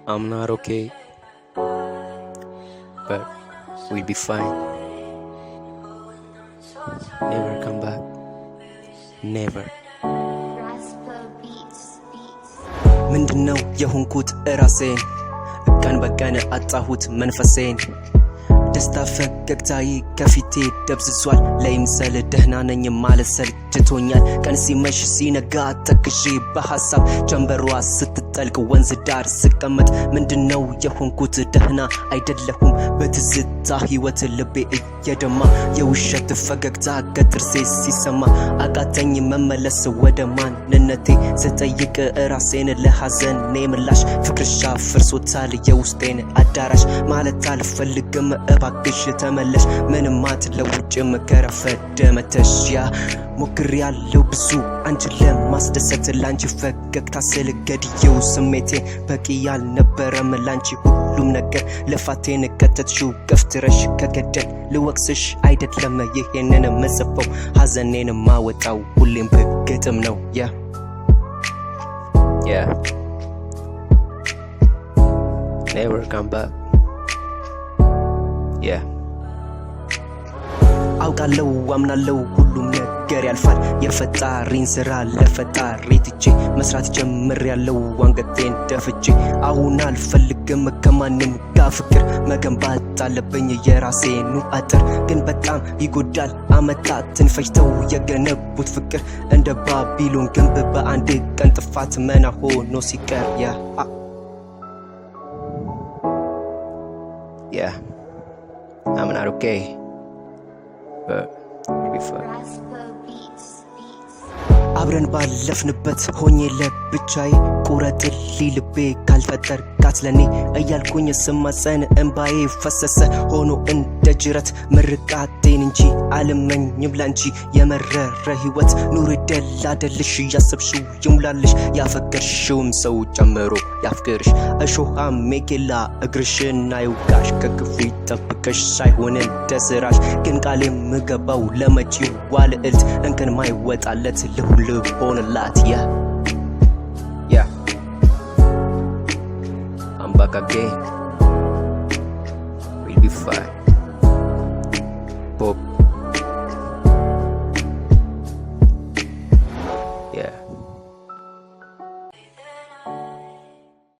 I'm not okay, but we'll be fine. Never come back. Never. ምንድነው የሆንኩት? እራሴን ቀን በቀን አጣሁት መንፈሴን። ደስታ ፈገግታዬ ከፊቴ ደብዝዟል። ለይምሰል ደህና ነኝ ማለት ሰልችቶኛል። ቀን ሲመሽ ሲነጋ ተክዤ በሐሳብ፣ ጀንበሯ ስትጠልቅ ወንዝ ዳር ስቀመጥ፣ ምንድነው የሆንኩት? ደህና አይደለሁም። በትዝታ ህይወት ልቤ እየደማ፣ የውሸት ፈገግታ ከጥርሴ ሲሰማ፣ አቃተኝ መመለስ ወደ ማንነቴ። ስጠይቅ ራሴን ለሐዘኔ ምላሽ፣ ፍቅርሽ አፍርሶታል የውስጤን አዳራሽ። ማለት አልፈልግም እባክሽ ተመለሽ። ምንም አትለውጭም ከረፈደ መተሽ። Yeah፣ ሞክሬያለሁ ብዙ አንቺን ለማስደሰት፣ ላንቺ ፈገግታ ስል ገድየው ስሜቴ። በቂ ያልነበረም ላንቺ ሁሉም ነገር፣ ልፋቴን ከተትሽው ገፍትረሽ ከገደል። ልወቅስሽ አይደለም ይሄንን ምጽፈው፣ ሐዘኔን ማወጣው ሁሌም በግጥም ነው። Yeah. Never come back. Yeah. አውቃለው፣ አምናለው ሁሉም ነገር ያልፋል። የፈጣሪን ስራ ለፈጣሪ ትቼ መስራት ጀምሬያለው አንገቴን ደፍቼ። አሁን አልፈልግም ከማንም ጋር ፍቅር፣ መገንባት አለብኝ የራሴኑ አጥር። ግን በጣም ይጎዳል አመታትን ፈጅተው የገነቡት ፍቅር፣ እንደ ባቢሎን ግንብ በአንድ ቀን ጥፋት መና ሆኖ ሲቀር። Yeah. I'm not okay, but we'll be fine. አብረን ባለፍንበት ሆኜ ለብቻዬ፣ ቁረጥልኝ ልቤ ካልፈጠርካት ለኔ እያልኩኝ ስማጸን እንባዬ ፈሰሰ ሆኖ እንደ ጅረት። ምርቃቴን እንጂ አልመኝም ላንቺ የመረረ ህይወት። ኑሮ ይደላደልሽ፣ እያሰብሽው ይሙላልሽ፣ ያፈቀርሽውም ሰው ጨምሮ ያፍቅርሽ። እሾሃ ሜኬላ እግርሽን አይውጋሽ፣ ከክፉ ይጠብቅሽ ሳይሆን እንደ ስራሽ። ግን ቃል የምገባው ለመጪዋ ልዕልት፣ እንከን ማይወጣለት ልሁን ልሆንላት። Yeah. I'm back again. We'll be fine. Pop.